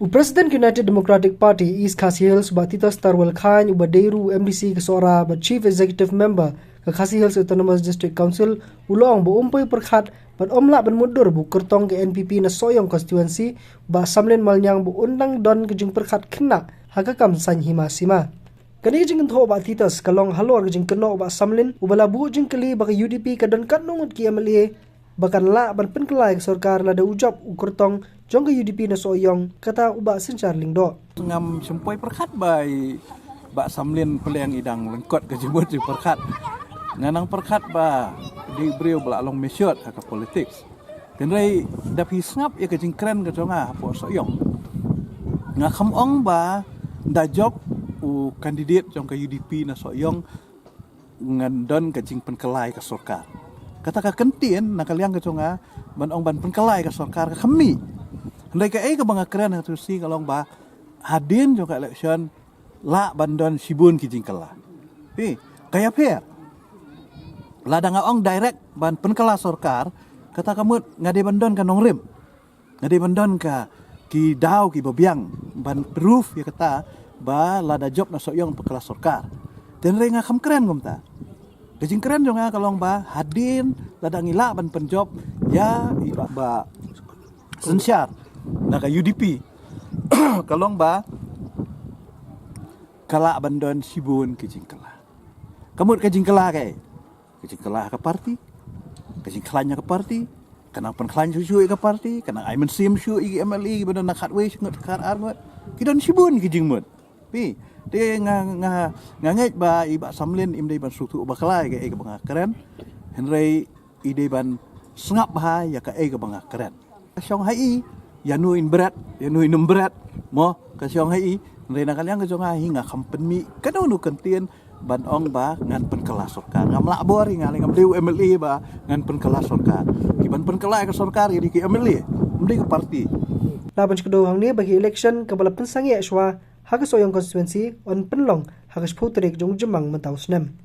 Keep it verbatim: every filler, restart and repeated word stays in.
U President United Democratic Party East Khasi Hills, Bah Titos Tarwel Chyne, uba dei ruh u M D C ka Sohra bad Chief Executive Member ka Khasi Hills Autonomous District Council, u la ong ba um poi pyrkhat bad um lah ban mutdur ba u kyrtong ka N P P na Sohiong Constituency, Bah Samlin Malniang, ba un dang don ka jingpyrkhat khynnah ha ka kam saiñ hima sima. Kane ka jingkynthoh u Bah Titos ka long halor ka jingkynnoh u Bah Samlin, uba la buh jingkylli ba ka U D P ka don katno ngut ki M L A ba kan lah ban pynkylla ïa ka sorkar lada u jop u kyrtong jong ka U D P na Sohiong, kata u Bah Synshar Lyngdoh. Ngam shym poi pyrkhat ba i Bah Samlin Pynleng i dang lyngkot ka jingmut jingpyrkhat. Nga nang pyrkhat ba dei briew ba la long matured ha ka politics. Hynrei da phi sngap ïa ka jingkren ka jong nga hapoh Sohiong, nga kham ong ba da jop u candidate jong ka U D P na Sohiong ngan don ka jingpynkylla ïa ka sorkar. Kata ka kyntien na ka liang ka jong nga ban ong ban pynkylla ïa ka sorkar ka kham mih. Hynrei kaei kaba nga kren ha tu shi ka long ba hadien jong ka election lah ban don shibun ki jingkylla. Phi, ka ïapher. Lada nga ong direct ban pynkylla sorkar, kata ka mut nga dei ban don ka nongrim. Nga dei ban don ka ki daw kiba biang ban proof ïa kata ba lada jop na Sohiong pynkylla sorkar. Hynrei nga kham kren kumta. Ka jingkren jong nga ka long ba hadien lada ngi lah ban pynjop ïa i Bah, Bah Synshar na ka U D P, ka long ba ka lah ban don shibun ki jingkylla. Ka mut ka jingkylla kaei? Ka jingkylla ha ka party, ka jingkhlaiñ ha ka party, ka nang pynkhlaiñ shuh shuh ïa ka party, ka nang ai mynsiem shuh ïa ki M L A kiba don na khatwei ngut, khatar ngut. Ki don shibun ki jingmut. Phi, te nga, nga, nga ngeit ba i Bah Samlin im dei ban sngewthuh bakla ïa kaei kaba nga kren. Hynrei i dei ban sngap bha ïa kaei kaba nga kren. Ka shong ha i ïa no in bret, ïa no in ym bret. Mo, ka shong ha i, hynrei na ka liang ka jong nga hi nga kham pynmih kano kano kyntien ban ong ba ngan pynkylla sorkar. Ngam lah bor hi, nga lei ngam dei u M L A ba ngan pynkylla sorkar. Ki ban pynkylla ïa ka sorkar ki dei ki M L A, ym dei ka party. La ban shu kdew hangne ba ka election kaba la pynsangeh shuwa ha ka Sohiong constituency yn pynlong ha ka shiphew tarik jong u Jymmang mynta u snem.